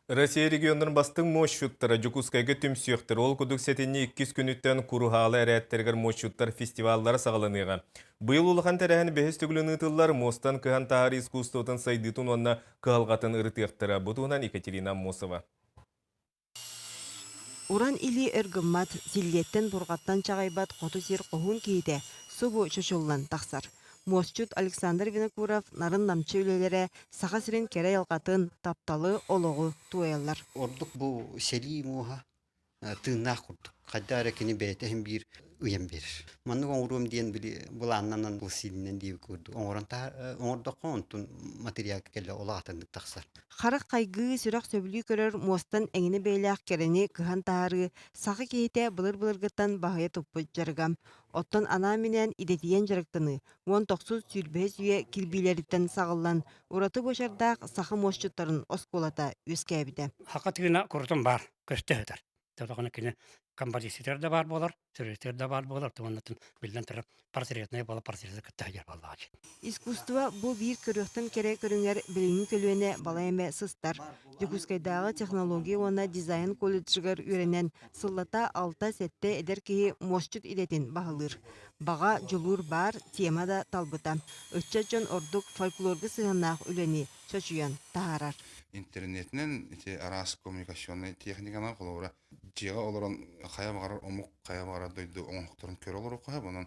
Россия регионнарын бастыҥ муосчуттара Дьокуускайга түмсүөхтэрэ. Ол курдук сэтинньи иккис күнүттэн Куруһаала эрээттэригэр муосчуттар фестиваллара саҕаланыаҕа. Быйыл улахан тэрээһин бэһис төгүлүн ыытыллар, муостан кыһан таһаарыы искусствотын сайдыытын уонна кыһалҕатын ырытыахтара. Бу туһунан Екатерина Аммосова. Уран илии өр гыммат, силлиэттэн-бурҕаттан чаҕыйбат хоту сир хоһуун киһитэ субу чочуллан тахсар. Муосчут Александр Винокуров нарын-намчы үлэлэрэ Саха сирин кэрэ айылҕатын, тапталы, олоҕу туойаллар. Ордук бу сэлии муоһа тыыннаах курдук. Хайдах эрэ кини бэйэтэ иһин биир ыйан биэрэр. Маннык оҥоруом диэн били былааннанан бу сиилинэн диэбит курдук оҥорон оҥордоххо онтун материалга кэлэ улаатаннык тахсар. Харах хайгыы, сүрэх сөбүлүү көрөр муостан эҥинэ бэйэлээх кэрэни кыһан таһаарыы саха киһитэ былыр-былыргыттан баһыйа туппут дьарыга. Оттон анаан-минээн идэтийэн дьарыктаныы 19 сүүрбэһис үйэ кирбиилэриттэн саҕыллан, ураты буочардаах саха муосчуттарын оскуолата үөскээбитэ. Саха тыына курутун баар, көстө сытар. Тоҕо кини композициятыгар да баар буолар, сүрүтүгэр да баар буолар, уонна биллэн турар портретнай буола портреты кытта сылдьар буоллаҕа. Искусство бу биир көрүөхтэн кэрэ көрүҥэр билиҥҥи көлүөнэ балай эмэ сыстар. Дьокуускайдааҕы технология уонна дизайн колледжыгар үөрэнэн, сыллата алта-сэттэ эдэр киһи муосчут идэтин баһылыыр. Баҕа, дьулуур баар, тема да талбыта. Ыччат дьон ордук фольклорга сыһыаннаах үлэни чочуйан таһаарар. Интернетинэн ити араас коммуникационнай техниканан холобура дьиэҕэ олорон хайа баҕарар омук, хайа баҕарар дойду оҥоһуктарын көрө олоруохха сөп, онон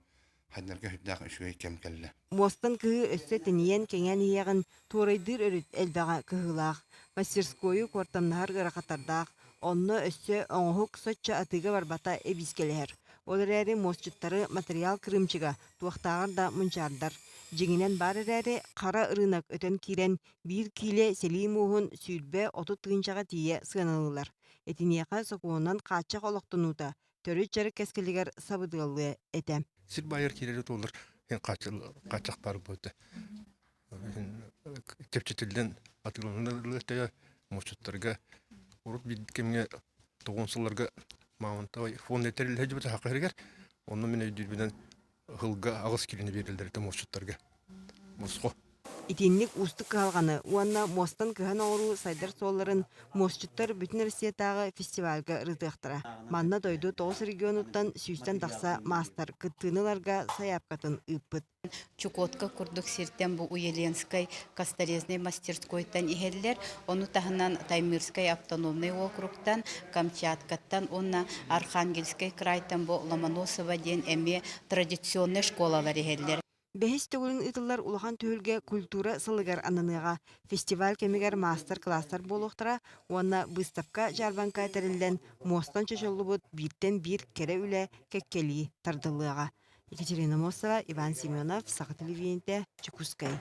хайдарга сүрдээх үчүгэй кэм кэллэ. Муостан кыһыы өссө тэнийэн кэҥээн иһиэҕин туорайдыыр өрүт элбэҕэ кыһыылаах. Мастерскойу куортамнаһар ыарахаттардаах, онно өссө оҥоһук соччо атыыга барбата эбиискэлэһэр. Ол эрээри муосчуттары матырыйаал кырыымчыга туохтааҕар да мунчаардар. Дьиҥинэн баар эрээри, хара ырыынак өтөн киирэн, биир киилэ сэлии мууһун 20-30 тыһыынчаҕа тиийэ сыаналыыллар. Итиниэхэ сокуонунан хааччах олохтонуута төрүт дьарык кэскилигэр сабыдыаллыа этэ. Сир баайар киирэри туолар хааччах баар буолта. Чэпчэтиллэн атыыланар муосчуттарга урут биир кэмҥэ тоҕуон сылларга Мамонтовай фонд тэриллэ сылдьыбыта саха сиригэр. Онно мин өйдүүрбүнэн ыһылга аҕыс киилэни биэрэллэр этэ муосчуттарга. Босхо. Итинник уустук кыһалҕаны уонна муостан кыһан оҥоруу сайдар суолларын муосчуттар Бүтүн Россиятааҕы фестивальга ырытыахтара. Манна дойду тоҕус регионуттан сүүстэн тахса маастар кыттыыны ыларга сайаапкатын ыыппыт. Чукотка курдук сиртэн бу Уеленскай косторезнай мастерскойтан иһэллэр. Ону таһынан Таймырскай автономнай округтан, Камчаткаттан уонна Архангельскай крайтан бу Ломоносова диэн эмиэ традиционнай школалар иһэллэр. Бэһис төгүлүн ыытыллар улахан түһүлгэ культура сылыгар ананыаҕа. Фестиваль кэмигэр маастар-кылаастар буолуохтара уонна быыстапка-дьаарбаҥка тэриллэн, муостан чочуллубут бииртэн биир кэрэ үлэ кэккэлии тардыллыаҕа. Екатерина Мосова, Иван Семенов, Саха телевидениетэ, Дьокуускай.